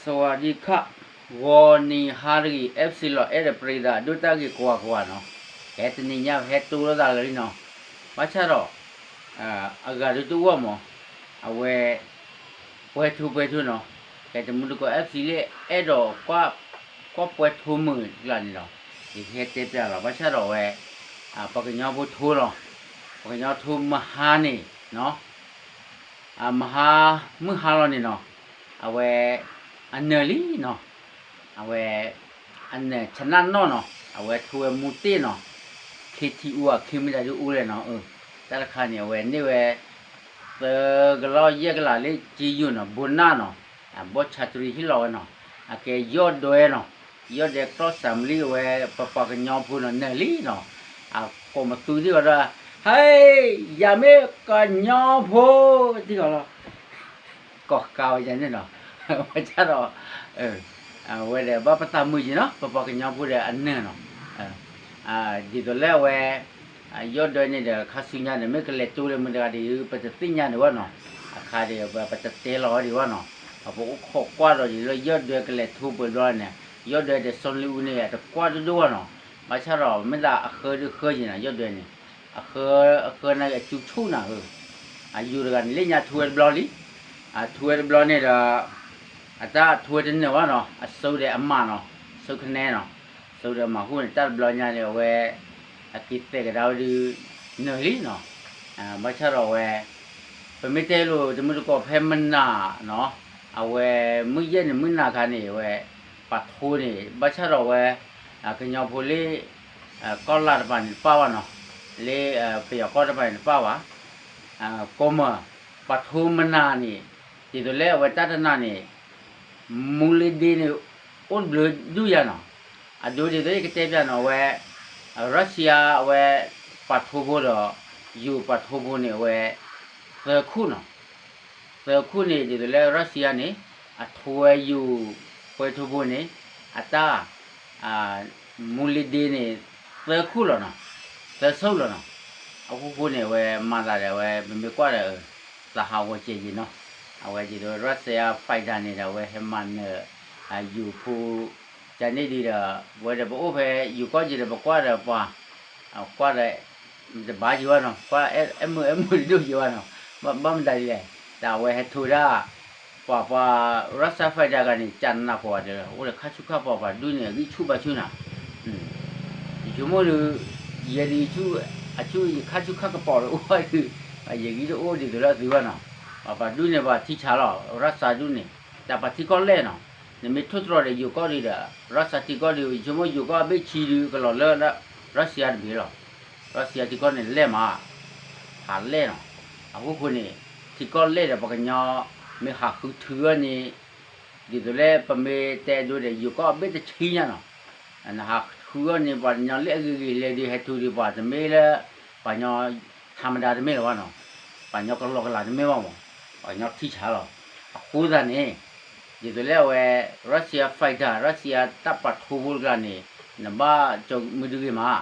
สวัสดีค่ะ ဂီၤနံၤဟါတဂ့ၤ FC လီၤအဲၣ်ဒီးပရံသးဒိၣ်တၢ်ဂ့ၤကွၢ်ကွၢ်နီၤ, ဟဲတနံၤညါဟဲတိလိာ်သးလၢာ်လံနီၤ, ဘၣ်ဆၣ်ဒီး အဂၤဒုးတအိၣ်မး, အဝဲ ပှဲၤထူပှဲၤထူနီၤ, ကဲတမူတကိး FC လၢအဲၣ်ဒိး ကွၢ်ပှဲၤထူမုာ်ကျါန့ၣ်ဒီး ယကဟဲတဲပျးလီၤ, ဘၣ်ဆၣ်ဒီးအဝဲ ပှၤကညီဖိထူလီၤ, ပှၤကညီထူမဟါန့ၣ်နီၤ မဟါ မုၢ်ဟါလီၤန့ၣ်နီၤ, အဝဲ အနၢၤလံနီၤ, အဝဲ အနၢၤဆနၣ်နီၣ်နီၤ, အဝဲထူဝဲမူတ့ၢ်နီၤ, ခ့ထံအူအခံမ့ၢ်တၢ်ဒုးအူလဲၣ်နီၤ, တၢ်တခါန့ၣ် အဝဲန့ၢ်ဝဲ သၢကလီၢ်ယဲၢ်ကလးလၢကၠ့ယိာ်နီၤ, ဘိနၣ်နီၤ, ဘီၣ်ဆါတရံဟ့ၣ်လီၤဝဲနီၤ, အကဲယီၢ်ဒွဲနီၤ, ယီၢ်ဒွဲ ကီၢ်စၣ်မလံ အဝဲ ပပှၤကညီဖိနီၤ နၢၤလံနီၤ, အကိးမသူထံၣ်ဝဲဒၣ်, ဟဲ ယၤမ့ၢ်ကညီဖိ ထံၣ်ဃီလီၤ ကိးဃာ်ဝဲယၤန့ၣ်နီၤ, ဘၣ်ဆၣ်ဒီး အဝဲဒီးဘၣ်ပသးမုာ်က့ၤနီၤ, ပပှၤကညီဖိဒီးအနၢၤနီၤ, ဒ်သိးလၢအဝဲ ယီၢ်ဒွဲန့ၣ်ဒီး ခါဆူညါန့ၣ် မ့ၢ်ကလဲၤတိလၢမုၢ်တဂၤဒ် ပတသ့ၣ်ညါဒံးဘၣ်နီၤ, အခါဒီး ပတတဲလီၤဒံးဘၣ်နီၤ, ပအိၣ်ခိးကွၢ်ဒီးဒ်လၢယီၢ်ဒွဲကလဲၤထူပှဲၤဘျီန့ၣ်, ယီၢ်ဒွဲဒီးစီၤလ့အူန့ၣ် အတကွၢ်ဒိၣ်ဒိၣ်ဘၣ်နီၤ, ဘၣ်ဆၣ်ဒီး မ့ၢ်ဒၣ်အဃၢဒုးဃၢက့ၤနီၤ ယီၢ်ဒွဲန့ၣ်, အဃၢ အဃၢန့ၣ်အစုဆိၣ်နၤဧၢ, အယိာ်တဂၤန့ၣ် လၢညါထူဝဲတဘျီလံ, အထူဝဲတဘျီန့ၣ်ဒီး အတၢ်ထူဝဲတနၢၤဘၣ်နီၤ, အစိဒီးအမးနီၤ, စိကနဲနီၤ, စိဒီးအမးဃိန့ၣ် တၢ်တဘျီညါန့ၣ် အဝဲ အက့ၤသဲးကဒါဝဲဒုး နၢၤလံနီၤ, ဘၣ်ဆၣ်ဒီးအဝဲ ပမ့ၢ်တဲလိာ်တမုၢ်တကိးဖဲမနၤနီၤ, အဝဲ မုၢ်ယဲၢ်န့ၣ် မုၢ်နၤခါန့ၣ် အဝဲ ပာ်ထူန့ၣ် ဘၣ်ဆၣ်ဒီးအဝဲ ကညီဖိလၢ ကီၢ်လၢ်တပၤန့ၣ်တပၣ်ဘၣ်နီၤ, လၢ ပယီၤကီၢ်တပၤန့ၣ်တပၣ်ဘၣ်, ကိးမၢ် ပာ်ထူမနၤန့ၣ် ဒ်သိးလၢအဝဲတၢ်တနၤန့ၣ် မူလ့ဒ့န့ၣ် အိၣ်တဘျုးဒုၣ်ယၤနီၤ, အဒိဒ်သိးယကတဲပျးနီၤ အဝဲ ရၢၡါ အဝဲ ပာ်ထူဖိဒီး ယိၤပာ်ထူဖိန့ၣ် အဝဲ သၢခိၣ်နီၤ, သၢခိၣ်န့ၣ် ဒ်သိးလၢရၢၡါန့ၣ် အထူဝဲယိၤပှဲၤထူဖိန့ၣ် အတၢ် မူလ့ဒ့န့ၣ် သၢခိၣ်လီၤနီၤ, သၢဆိၣ်လီၤနီၤ, အဃိဃိန့ၣ် အဝဲမၤသးဒီး အဝဲပမ့ၢ်ကွၢ်ဒီး သးဟးဂီၤစဲးယံၤနီၤ, အဝဲဒ်သိး Russia fighter န့ၣ်ဒီး အဝဲဟဲမၤနၢၤ ယိၤဖိ ကန့ၣ်ဒ်ဒီး ပဝဲဒီးပအိၣ်ဖဲယိၤကီၢ်က့ၤဒီး ပကွၢ်ဒီးပှၤ ကွၢ်ဒီး တဘၣ်က့ၤဘၣ်နီၤ, ကွၢ်အဲၣ်မုာ်အဲၣ်မုာ်ဒိၣ်က့ၤဘၣ်နီၤ, ဘၣ်မတၤဒ်လဲၣ်, တၢ်အဝဲဟဲထူဝဲဒၣ် ပှၤပှၤ Russia fighter တဂၤန့ၣ် ကနၢ်ပှၤဒီး အိၣ်ဒီးခါဆူၣ်ခါပီၤပှၤဒူၣ်န့ၣ် အဂံၢ်ဆူၣ်ဘါဆူၣ်နၤ, ယဆိကမိၣ်ဒီး ယဲဒ် အဆူၣ်ယခါဆူၣ်ခါကပီၤဒီးအိၣ်ဘၣ်ဒီး ယဂံၢ်တအိၣ်ဒ်သိးလၢသုဘၣ်နီၤ, ပှၤဒူၣ်န့ၣ် ပှၤထံဆးလီၤ Russia ဒူၣ်န့ၣ်, တၢ်ပှၤထံကီၢ်လဲၣ်နီၤ, နမ့ၢ်ထိၣ်သတြီၤဒီးယိၤကီၢ်ဒ်ဒီး Russia ထံကီၢ်ဒီး ယဆိကမိၣ်ယိၤကီၢ်အဘ့ၣ်ဆံဒီးကလီၤလၢ Russia တဘ့ၣ်လီၤ, Russia ထံကီၢ်န့ၣ်လဲၣ်မး ဖးလဲၣ်နီၤ, အဃိဃိန့ၣ် ထံကီၢ်လဲၣ်ဒီးပှၤကညီ မ့ၢ်ဟးဃုထုးအီၤန့ၣ် ဒ်သိးလၢပမ့ၢ်တဲဒိဒီး ယိၤကီၢ်အဘ့ၣ်တဆံညါနီၤ, နဟးဃုအီၤန့ၣ် ပှၤကညီလၢအဂ့ၤဂ့ၤလဲၤဒုးဟဲထူဒီး ပှၤတမ့ၢ်လၢ ပှၤကညီ ထးမဒါ တမ့ၢ်လၢၤဘၣ်နီၤ, ပှၤကညီကလီကလးတမ့ၢ်ဘၣ်မး, ပှၤကညီထံဆးလီၤ, အဃိသတးန့ၣ် ဒ်သိးလၢအဝဲ Russia fighter Russia တၢ်ပာ်ထူဖိတကျါန့ၣ် နဘၣ်ကၠီမုၢ်ဒုဂ့ၤမး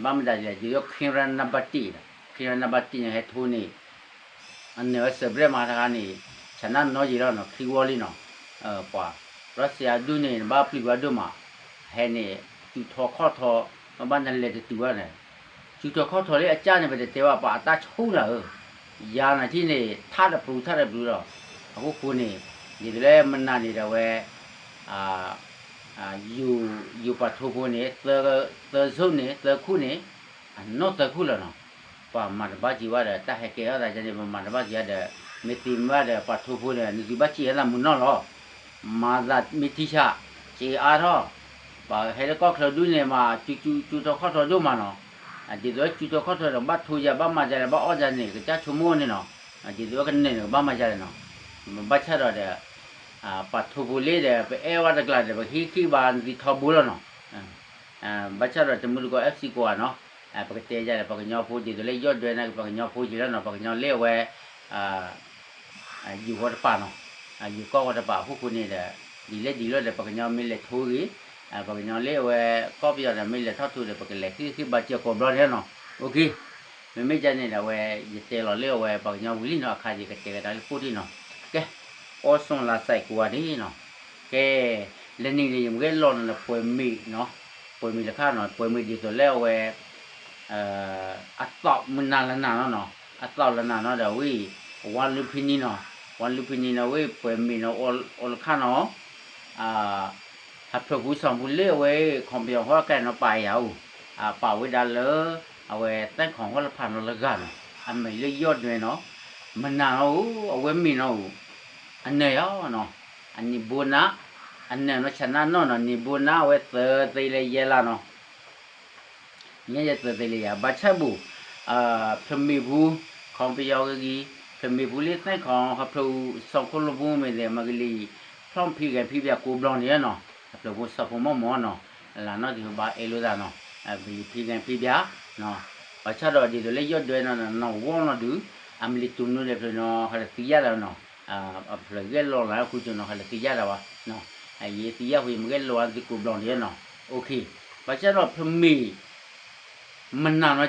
ဘၣ်မတၤဒ်လဲၣ် ဒ်သိး Karen number တ့ၢ် Karen number တ့ၢ်န့ၣ် ဟဲထူန့ၣ် အနၢၤဝဲစၢးဘြဲၣ်မးတခါန့ၣ် ဆနၣ်နီယံာ်လီၤနီၤ ချံဝီလံနီၤ, ပှၤ Russia ဒူၣ်န့ၣ် နဘၣ်ပျံၤဝဲဒိၣ်မး, ဟဲန့ၣ် စုထီခီၣ်ထီ မ့ၢ်ဘၣ်နလဲၤတတုၤဘၣ်န့ၣ်, စုထီခီၣ်ထီလၢအကၢ်န့ၣ် ပတတဲဘၣ် ပှၤအတၢ်ဆိၣ်နၤဧၢ, ယၤနၤထံၣ်န့ၣ် ထးတပျူၤထးတပျူၤလီၤ, အဃိဃိန့ၣ် ဒ်သိးလၢမနၤန့ၣ်ဒီးဝဲ ယိၤပှၤထူဖိန့ၣ် သၢဆိၣ်န့ၣ် သၢခိၣ်န့ၣ် အနီၢ်သၢခိၣ်လီၤနီၤ, ပှၤမၤတဘၣ်စံးဝဲဒီး တၢ်ဟဲကဲထီၣ်သးန့ၣ် ပမၤတဘၣ်စံးဝဲဒီး မ့ၢ်သ့မ့ၢ်ဘၣ်ဒီး ပှၤထူဖိန့ၣ် နသုဘၣ်စံးအသးမုာ်နီၢ်လီၤ, မၤသးမ့ၢ်ထံဆး စံးအါထီၣ်, ပှၤဟဲလၢကီၢ်ချၢဒူၣ်န့ၣ် မၤစုထီခီၣ်ထီဒိၣ်မးနီၤ, ဒ်သိးစုထီခီၣ်ထီဒီး ဘၣ်ထူယၤ ဘၣ်မၤယၤလဲၣ် ဘၣ်အီၣ်ယၤန့ၣ် ကစၢ်ဆိကမိၣ်န့ၣ်နီၤ, ဒ်သိးကနၢၤန့ၣ် ကဘၣ်မၤယၤလဲၣ်နီၤ, ဘၣ်ဆၣ်ဒီးဒီး ပှၤထူဖိလ့ဒီး ပအဲၣ်ဝဲတကျါဒီး ပဟံးဃ့ဘါနသံထီဘိလီၤနီၤ, ဘၣ်ဆၣ်ဒီးတမုၢ်တကိး FC ကိးဂၤနီၤ, ပကတဲယၤဒီး ပှၤကညီဖိဒ်သိးလၢယီၢ်ဒွဲန့ၣ် ပှၤကညီဖိက့ၤလီၤနီၤ, ပှၤကညီလၢအဝဲ ယိၤဝီတပၤနီၤ, ယိၤကီၢ်ဝီတပၤအဃိဃိန့ၣ်ဒီး ဒ်လဲၣ်ဒ်လဲၣ်ဒီး ပှၤကညီမ့ၢ်လဲၤထူဂ့ၤ, ပှၤကညီလၢအဝဲ ကီၢ်ပယီၤဒီး မ့ၢ်လဲၤထီၣ်ထူဒီး ပကလဲၤဃ့ဃ့ဘါစၢၤကိးဘျီန့ၣ်နီၤ, OK, မ့မ့ၢ်ဒ်န့ၣ်ဒီး အဝဲယတဲလီၤလၢအဝဲပှၤကညီဝံၤလံနီၤ, အခါယကတဲကဒါလၢကိၣ်ထံၣ်နီၤ, ကဲ, အိၣ်ဆိးလၢစဲးကိးဂၤဒဲးနီၤ ကဲ, လၢနံၤလၢယမ့ၢ်ဂဲၤလီၤနၤလၢပှဲၤမ့ၢ်နီၤ, ပှဲၤမ့ၢ်တခါနီၤ, ပှဲၤမ့ၢ်ဒ်သိးလၢအဝဲ အသီၣ်မုၢ်နၤလၢနၤနီၤနီၤ, အသီၣ်လၢနၤနီၤဒီးဝဲ ဝါလူဖံနံၤနီၤ, ဝါလူဖံနံၤနီၤဝဲပှဲၤမ့ၢ်နီၤ အိၣ်လၢခါနီၤ, ဟးဖျိးပူၤစီၤပူၤလၢအဝဲ ခီပယီၤဟီၣ်ကဲနီၤ ပာ်ယၤအိၣ်, ပာ်ဝဲဒၣ်လၢ အဝဲသဲခီဟီၣ်လၢဖးနီၤလၢဂၤနီၤ, အမံၤလၢယီၢ်ဒွဲနီၤ, မနၤနီၤအိၣ် အဝဲမ့ၢ်နီၤအိၣ်, အနၢၤယၤနီၤ, အနံၤဘိနါ, အနၢၤနီၤဆနၢ်နီၣ်နီၤ, နံၤဘိနါအဝဲသၢသ့လၢယဲလၢနီၤ ညါယဲသၢသ့လၢယၤ ဘၣ်ဆၣ်ဘၣ်, ဖျၢၣ်မ့ၢ်ပူၤ, ခီပယီၤဂ့ၤဂ့ၤ, ဖျၢၣ်မ့ၢ်ပူၤလၢသဲခီ ဟးဖျိးစီၤခိၣ်လိာ်ပူၤမ့ၢ်သ့ မၤကလံၤ ဖျီၣ်ဖံဂဲၤဖံဘၣ်ကိးဘျီန့ၣ်နီၤ, အဖျၢၣ်ဖိစီၤဖိမီၢ်မီၢ်နီၤ, လၢနီၣ်ဒုးဘၣ်အဲၣ်လိာ်သးနီၤ, ကလံၤဖံဂဲၤဖံဘၣ်, ဘၣ်ဆၣ်ဒီးဒ်သိးလၢယီၢ်ဒွဲနီၤ နီၢ်ဂီၢ်နီၢ်ဒုး, အမံၤလံၤတူၢ်နုၤဒီးဖျၢၣ်နီၤ ဟဲလၢသံယါလီၤနီၤ, အဖျၢၣ်ဂဲၤလီၤလၢဃုကၠိနီၤ ဟဲလၢသံယါလီၤဝဲ, ယသံယါဃီ ယမ့ၢ်ဂဲၤလီၤဝဲသံကိးဘျီန့ၣ်နီၤ, အိၣ်ခ့, ဘၣ်ဆၣ်ဒီးဖျၢၣ်မ့ၢ် မနၤနီၤကဲပူၤဒီး လီၤဆီအိၣ်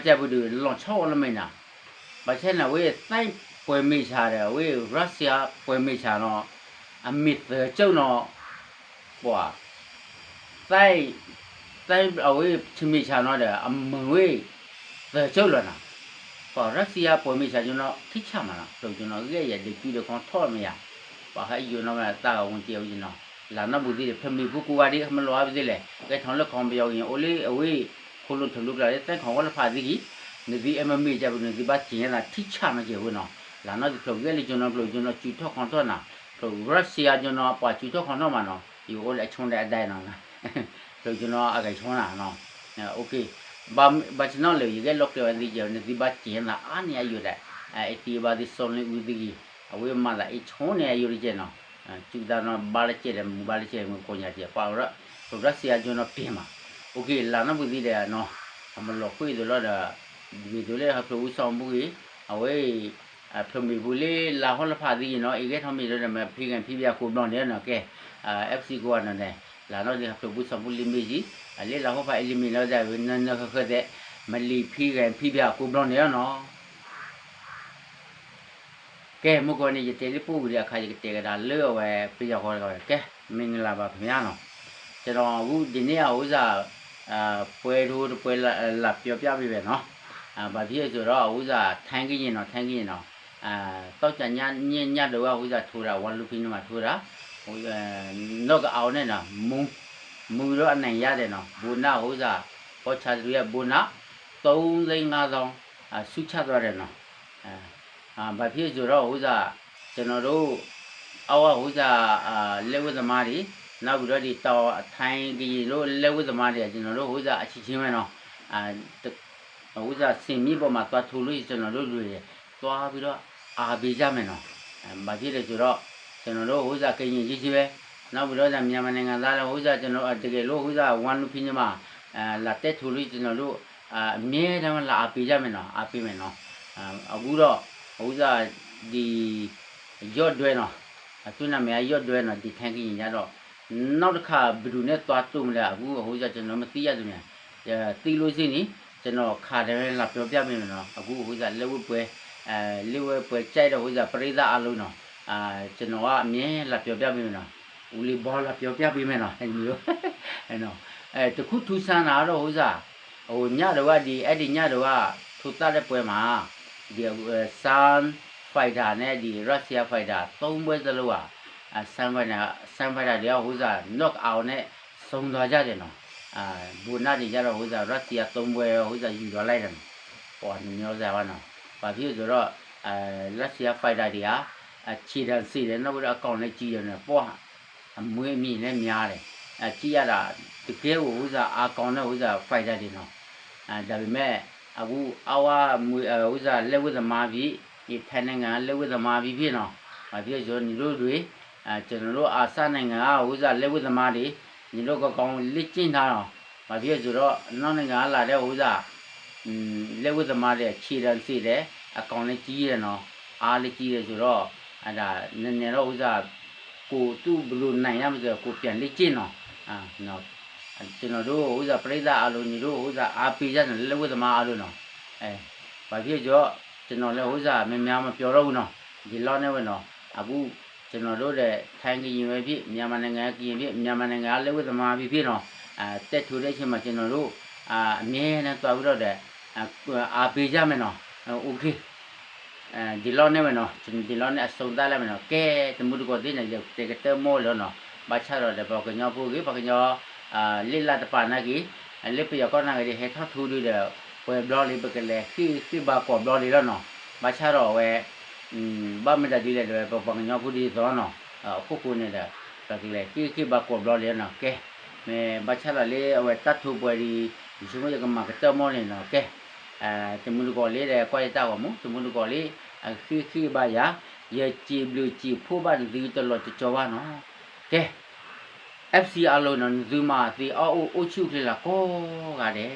လၢမဲာ်နၤ, ဘၣ်ဆၣ်န့ၣ် အဝဲသဲပှဲၤမ့ၢ်ဆါဒီး အဝဲ Russia ပှဲၤမ့ၢ်ဆါနီၤ, အမ့ၢ်သၢကၠိနီၤ, ပှၤ သဲ သဲအဝဲဆံမ့ၢ်ဆါနီၤဒီး အမ့ၢ်ဝဲ သၢကၠိလီၤနၤ, ပှၤ Russia ပှဲၤမ့ၢ်ဆါကၠိနီၤ ထံဆၣ်မးနီၤ ဖျိကၠိနီၤ ဂဲၤယၤဒုးကုဒီးခီထီၣ်မ့ၢ်ယၤ, ပှၤဟဲယိၤနီၤမ့ၢ်တၢ်ဂၤဝံၤတ့ၢ်ဝဲကၠိနီၤ, လၢနီၣ်ပူၤသ့ၣ်ဒီး ဖျၢၣ်မ့ၢ်ဖိကိးဂၤဒဲး မ့ၢ်လီၤအါပသ့ၣ်လဲၣ် ဂဲၤထီၣ်လၢခီပယီၤဂ့ၤ အိၣ်လၢအဝဲ ခိၣ်လိာ်ထၢၣ်လိာ်ကျါလၢသဲခီဝဲလၢဖးသံဂ့ၤ, နသုအဲၣ်မ့ၢ်မ့ၢ်ကၠဲပူၤ နသုဘၣ်စ့ၤသးထံဆၣ်နီၤကဲဝဲနီၤ, လၢနီၣ်သ့ၣ်ဖျိးဂဲၤလၢကၠိနီၤ ဖျိးကၠိနီၤ စုထီၣ်ခီထီၣ်နၤ, ဖျိး Russia ကၠိနီၤ ပှၤစုထီၣ်ခီထီၣ်မးနီၤ ယအိၣ်လၢအဆိဒဲးအဒဲးနီၤ, ဖျိးကၠိနီၤအဂဲၤဆိနၤနီၤ, အိၣ်ခ့, ဘၣ်ဆၣ်နီၤလၢယဂဲၤလီၤကျဲၤဝဲသ့ၣ်ကဲ နသုဘၣ်စ့ၤသးအါန့ၢ်အယိာ်ဒဲး, အသံဘၣ်သ့ၣ်စီလ့အူသ့ၣ်ဂ့ၤ, အဝဲမၤသးအ့ၣ်ဆိန့ၢ်အယိာ်တကဲနီၤ, စုသးနီၤဘၣ်လၢကဲဒီးမူဘ၁ၣ်လၢကဲမူကိးညါတကဲ ပှၤ ဖျိး Russia ကၠိနီၤပ့ၤမး, အိၣ်ခ့ လၢနီၣ်ပူၤသ့ၣ်ဒီးနီၤ, အမ့ၢ်လီၤဃုာ်အသိးလီၤဒီး, ဒ်သိးလၢဟးဖျိးဝံစီၤပူၤဂ့ၤ, အဝဲ ဖျၢၣ်မ့ၢ်ပူၤလၢလါဟီၣ်လၢဖးသံဂ့ၤနီၤ အံၤဂဲၤထီၣ်မ့ၢ်ဒီးမ့ၢ်ဖံဂဲၤဖံဘၣ်ကိးဘျီန့ၣ်နီၤကဲ, FC ကိးဂၤနီၤန့ၣ်, လၢနီၣ်သ့ၣ်ဟးဖျိးဝံစီၤပူၤလံမ့ၢ်ယံၤ, အလၢလါဟီၣ်ဖးအံၤလံမ့ၢ်နီၤဒီး နနၢၤဃၢၤဃၢၤသဲး, မ့ၢ်လံာ်ဖံဂဲၤဖံဘၣ်ကိးဘျီန့ၣ်နီၤ ကဲ မုၢ်ကီၢ်န့ၣ် ယတဲလၢပှိၢ်ဝံၤဒီးအခါ ယကတဲကဒါလၢအဝဲပယီၤဃီတဂၤဝဲ ကဲ မင်္ဂလာပါခင်ဗျာနီၤ, ကျွန်တော် အခု ဒီနေ့ အဝဲဒၣ် ပွဲထိုးတပွဲ လာပြောပြပေးမယ်နော်, ဘာဖြစ်လို့လဲဆိုတော့ အဝဲဒၣ် ထိုင်းကရင်နီၤ ထိုင်းကရင်နီၤ, သောကြာည ည ညတုန်းက အဝဲဒၣ်ထိုးတာ ဝါလူဖီညမၣ်ထိုးတာ, knockout နဲ့နော် မူ မူတော့အနိုင်ရတယ်နော်, ဘိုနၢ် အဝဲဒၣ် ပေါ်ချာတရီး ဘိုနၢ် သုံးသိန်းငါးသောင်း ဆုချသွားတယ်နော်. ဘာဖြစ်လို့လဲဆိုတော့ အဝဲဒၣ် ကျွန်တော်တို့ အဝဲဒၣ် လက်ဝှေ့သမားတွေ နောက်ပြီးတော့ ဒီတောင် ထိုင်းကရင်တို့ လက်ဝှေ့သမားတွေက ကျွန်တော်တို့ အဝဲဒၣ် အချင်းချင်းပဲနော်, အဝဲဒၣ် စင်မြင့်ပေါ်မှာ သွားထိုးလို့ရှိရင် ကျွန်တော်တို့တွေ သွားပြီးတော့ အားပေးကြမယ်နော်. ဘာဖြစ်လဲဆိုတော့ ကျွန်တော်တို့ အဝဲဒၣ် ကရင်ချင်းချင်းပဲ, နောက်ပြီးတော့ မြန်မာနိုင်ငံသားလည်း အဝဲဒၣ် ကျွန်တော် တကယ်လို့ အဝဲဒၣ် ဝါလူဖီညမၣ် လာတက်ထိုးလို့ ကျွန်တော်တို့ အမြဲတမ်း လာအားပေးကြမယ်နော်, အားပေးမယ်နော်. အခုတော့ အဝဲဒၣ် ဒီ ယီၢ်ဒွဲနီၤ, သူ့နာမည်က ယီၢ်ဒွဲနီၤ, ဒီ ထိုင်းကရင် ကျတော့ နောက်တစ်ခါ ဘယ်သူနဲ့ သွားတိုးမလဲ အခု အဝဲဒၣ် ကျွန်တော် မသိရသေးဘူး, သိလို့ရှိရင် ကျွန်တော် ခါတိုင်း လာပြောပြပေးမယ်နော်. အခု အဝဲဒၣ် လက်ဝှေ့ပွဲ လက်ဝှေ့ပွဲကြိုက်တော့ အဝဲဒၣ် ပရိသတ်အားလုံးနော်, ကျွန်တော်က အမြဲ လာပြောပြပေးမယ်နော်, ဦးလေးဘီ လာပြောပြပေးမယ်နော်, တခုထူးဆန်းတာတော့ အဝဲဒၣ် ဟိုညတုန်းက ဒီ အဲ့ဒီညတုန်းက ထိုးသတ်တဲ့ပွဲမှာ ဒီ Sun Fighter နဲ့ ဒီ Russia Fighter သုံးပွဲစလုံးဟာ Sun Fighter Sun Fighter တွေက ဟိုစား knock out နဲ့ ဆုံးသွားကြတယ်နော်. ဘိုနၢ်တွေကျတော့ ဟိုစား Russia သုံးပွဲ ဟိုစား ယူသွားလိုက်တယ်နော်. ပှၤနှမျောစရာပါနော်. ဘာဖြစ်လို့ဆိုတော့ Russia Fighter တွေက ခြေထောက်စစ်တယ်, နောက်ပြီးတော့ အကောင်လည်းကြီးတယ်နော်, ပွား အမွေးအမြင့်လည်းများတယ်. ကြည့်ရတာ တကယ့်ကို ဟိုစား အားကောင်းတဲ့ ဟိုစား fighter တွေနော်. ဒါပေမဲ့ အခု အဝဲ ဟိုစား လက်ဝှေ့သမားဖြစ်ဖြစ်, ထိုင်းနိုင်ငံက လက်ဝှေ့သမားဖြစ်ဖြစ်နော်, ဘာဖြစ်လို့လဲဆိုတော့ နင်တို့တွေ ကျွန်တော်တို့ အာရှနိုင်ငံက ဟိုစား လက်ဝှေ့သမားတွေ နင်တို့ ကောင်းကောင်း လေ့ကျင့်ထားနော်. ဘာဖြစ်လို့လဲဆိုတော့ အနောက်နိုင်ငံကလာတဲ့ ဟိုစား လက်ဝှေ့သမားတွေ ခြေထောက်စစ်တယ်, အကောင်လည်းကြီးတယ်နော်, အားလည်းကြီးတယ်ဆိုတော့ အဲ့ဒါ နည်းနည်းတော့ ဟိုစား ကိုယ်သူဘယ်လိုနိုင်ရမလဲဆိုတော့ ကိုယ်ပြန်လေ့ကျင့်နော်. ကျွန်တော်တို့ ဟိုစား ပရိသတ်အားလုံး ညီတို့ ဟိုစား အားပေးကြနော်, လက်ဝှေ့သမားအားလုံးနော်. အဲ ဘာဖြစ်လို့လဲဆိုတော့ ကျွန်တော်လည်း ဟိုစား များများမပြောတော့ဘူးနော်, ဒီလောက်နဲ့ပဲနော်. အခု ကျွန်တော်တို့ဒီး ထိုင်းကရင်ပဲဖြစ် မြန်မာနိုင်ငံကရင်ဖြစ် မြန်မာနိုင်ငံကလက်ဝတ်သမားပဲဖြစ်နော် အဲ တက်ထိုးတဲ့အချိန်မှာ ကျွန်တော်တို့ အဲ အမြဲတမ်းသွားပြီးတော့ဒီး အဲ အားပေးကြမယ်နော် အဲ OK အဲ ဒီလောက်နဲ့ပဲနော် ကျွန်တော်ဒီလောက်နဲ့အဆုံးသတ်လိုက်မယ်နော် ကဲ တမူတကိးသ့ၣ်န့ၣ် ယတဲကတၢၢ်မီၢ်လီၤနော် ဘၣ်ဆၣ်ဒီးဒီး ပှၤကညီဖိဂ့ၤ ပှၤကညီ အဲ လ့ၣ်လၢတပာ်နာ်က့ၤ အဲ လၢပယီၤကီၢ်နာ်က့ၤဒီး ဟဲထီၣ်ထူဒုဒီး ပှဲၤဘျီလံ ပကလဲၤဃ့ၢ်ဃ့ၢ်ဘါကွီၤဘျီလံလီၤနော် ဘၣ်ဆၣ်ဒီးအဝဲ ဘၣ်မတၤဒ်လဲၣ်ဒီး ပပှၤကညီဖိဒ်သိးနီၤ အခိၣ်ဃိန့ၣ်ဒီး ပကလဲၤဃ့ၢ်ဃ့ၢ်ဘါကွီၤဘျီလံနီၤ ကဲ မ့ၢ်ဘၣ်ဆၣ်ဒီးလၢအဝဲတၢ်ထိးပှဲၤဒံး ယဆိကမိၣ်ယကမၤကတၢၢ်မီၢ်န့ၣ်နီၤ ကဲ တမူတကိးလံဒီး ကွၢ်ယတၢ်ဂီၤမူ တမူတကိးလံ အဃ့ၢ်ဃ့ၢ်ဘါယၤ ယစံးဘျုးစံးဖှိၣ်ဘၣ်နသုတလီၤကကီဘၣ်နီၤ ကဲ FC အလိၤနီၤ နသုမၤသ့အီၣ်အိၣ်အိၣ်ဆူၣ်အိၣ်ချ့လၢကိးဂၤဒဲး